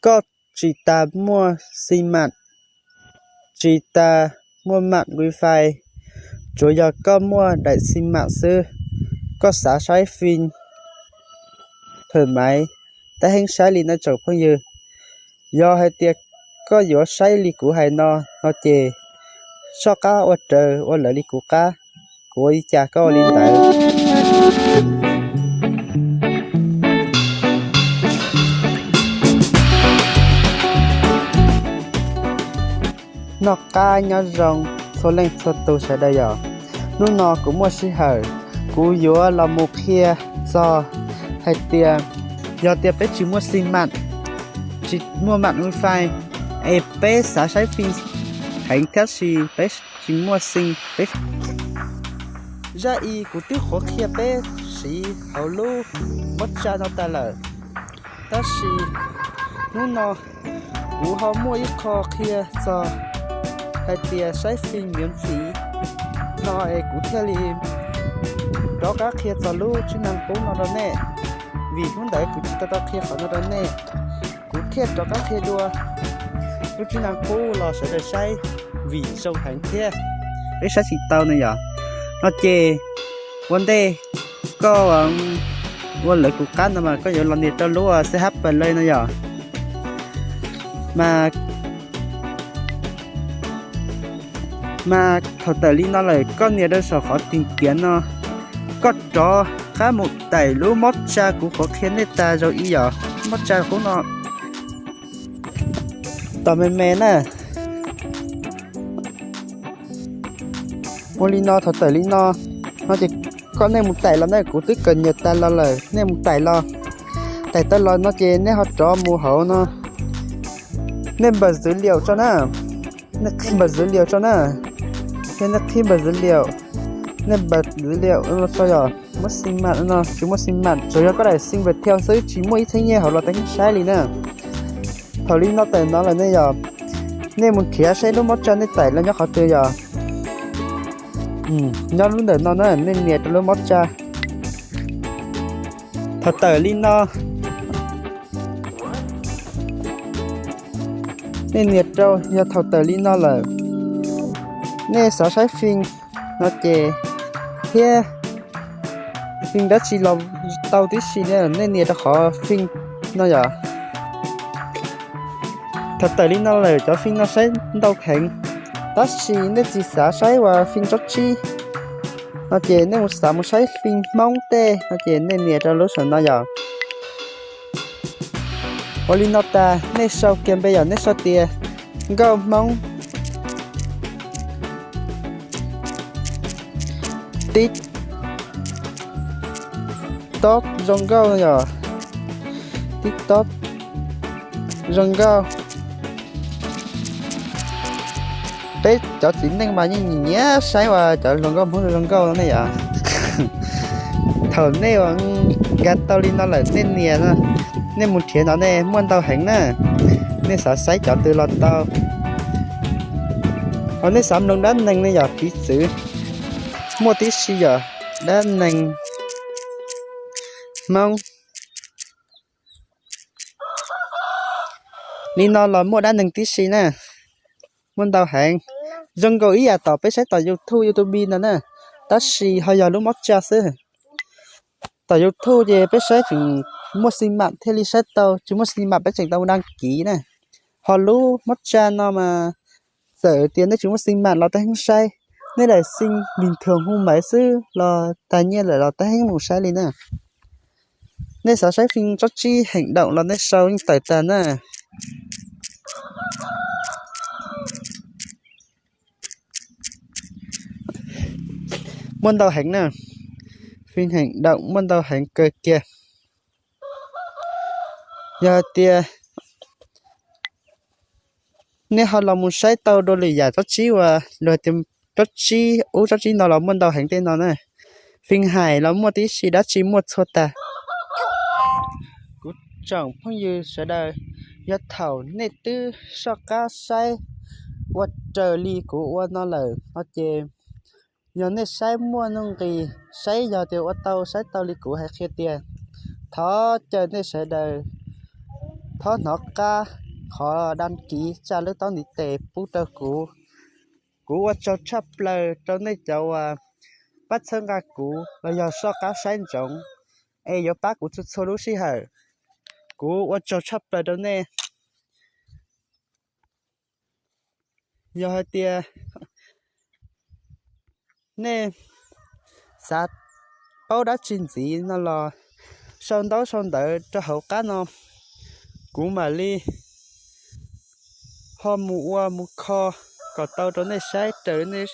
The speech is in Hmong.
Koj tsis tas muaj xi mam, tsis tas muaj mam wifi, tsuas yog koj muaj daim xi mam xwb, koj xav saib fij thawm maiv, tab heeb saib li no tsoom phooj ywg. Yog hais tias koj yuav saib li kuv hais no, no ces soj qab ua raws ua lawv li kuv qab, kuv ua li cas koj ua li ntawd. Noj qab nyob zoo txhua leej txhua tus sawv daws yom. Hnub no kuv muaj sij hawm, kuv yuav los mus qhia txog hais tias yog tias peb tsis muaj xi mam, tsis muaj mam wifi, es peb xav saib fij heev tab sis peb tsis muaj xi, peb zaj i kuv twb qhuav qhia peb siv hauv lub mob tsa no tas lawm. Tab sis hnub no kuv ho muaj ib qho qhia txog hais tias saib fij miav ntxiv no es kuv thiaj li rov qab qhia txog lub tsib naj qub no rau nej, vim hnub ntawd kuv tsis tau tau qhia qhov no rau nej. Kuv thiaj rov qab qhia dua lub tsib naj qub los sawv daws saib vim zoo heev thiab, peb saib tsis tau ne yom. No ces ua ntej koj ua lawv kuv qab no mas koj yuav los nias rau lub C H Play no yom. Mas, mas thaum tawm li no lawm koj nias rau saum qhov tis kiav no, koj rov qab mus taim lub mob tsa kuv qhuav qhia nej tas zaum i yom, mob tsa qub no tom me me na. Ua li no thaum tawm li no, no ces koj nej mus taim los na, kuv twb kawm nyias tas los lawm, nej mus taim los. Taim tau los no ces nej ho rov mus hauv no, nej npawm zwv liaum tso na, nej qhib npawm zwv liaum tso na, thiab nej qhib npawm zwv liaum, nej npawm zwv liaum no tso yom, muab xi mam no, tsis muaj xi mam, tsuas yog koj daim xi vam thiau xwb, tsis muaj ib txhiab nyiaj hauv los tej yeej saib li na. Thaum li no tawm no lawm ne yom, nej mus nrhiav saib lub mob tsa nej taim los nyob qhov twg yom. Nyob lub ntawm no na, nej nias rau lub mob tsa. Thaum tawm li no, nej nias rau, yog thaum tawm li no lawm, nej xav saib fij no ces, thiab fij dab tsi los tau tib si, nej nias rau qhov fij no yom. Thaum tawm li no lawm cov fij no saib ntau heev, tab sis nej tsis xav saib uas fij tsob tsib no ces nej mus xav mus saib fij Hmoob tej no ces nej nias rau lub saum no yom. Ua li no tas nej sau kiag npe yom, nej sau tias nkauj Hmoob tib tob zoo nkauj yom, tib tob zoo nkauj. Peb cov txiv neej mas yeej nyiam nyiam saib uas cov hluas nkauj Hmoob zoo nkauj no ne yom. Thaum nej ua nkag tau li no lawm nej nias no, nej mus nrhiav no nej muaj ntau heev na. Nej xav saib cov twg los tau. Ho nej xav mloog dab neeg ne yom, piv txwv muaj tib si yom, dab neeg Hmoob li no los muaj dab neeg tib si na. Muaj ntau heev, zoo nkaus ib yam tom peb saib tom YouTube, YouTube no na, tab sis ho yog lub mob tsa xwb. Tom YouTube ces peb saib tseem muaj xi mam thiaj li saib tau, tsis muaj xi mam peb tseem tau mus daj kiv na. Ho lub mob tsa no mas txawm tias nej tsis muaj xi mam los tej yeej saib, nej daim xi bình thường hu maiv xwb los tag nyiaj lawm los tej yeej mus saib li na. Nej xav saib fij tsob tsib heem daum los nej sau yeej tawm tag na. Muaj ntau heev na, fij heem daum muaj ntau heev kawg kiag. Yog hais tias nej ho los mus saib tau dua lwm yam tsob tsib uas luag tias tsob tsib ub tsob tsib no los muaj ntau heev tej no na. Fij hais los muaj tib si, dab tsi muaj txhua tag. Kuv tsoom phooj ywg sawv daws, yog thaum nej twb soj qab saib ua raws li kuv ua no lawm no ces, yog nej saib muaj nuj nqis, saib yog tias ua tau saib tau li kuv hais qhia tias, Thov caw nej sawv daws thov hnov qab qhov đăng ký tsa lub taub ntiv tes pub rau kuv. Kuv ua tsaug tshaj plaws rau nej cov uas pab txhawb nqa kuv los yog soj qab saib ntsoov es yuav pab kuv txhua txhua lub sij hawm. Kuv ua tsaug tshaj plaws rau nej. Yog hais tias nej xav paub dab tsi ntxiv no los sau ntaub sau ntawv rau hauv qab no, kuv mam li ho mus ua mus kho kom tau rau nej saib raws nej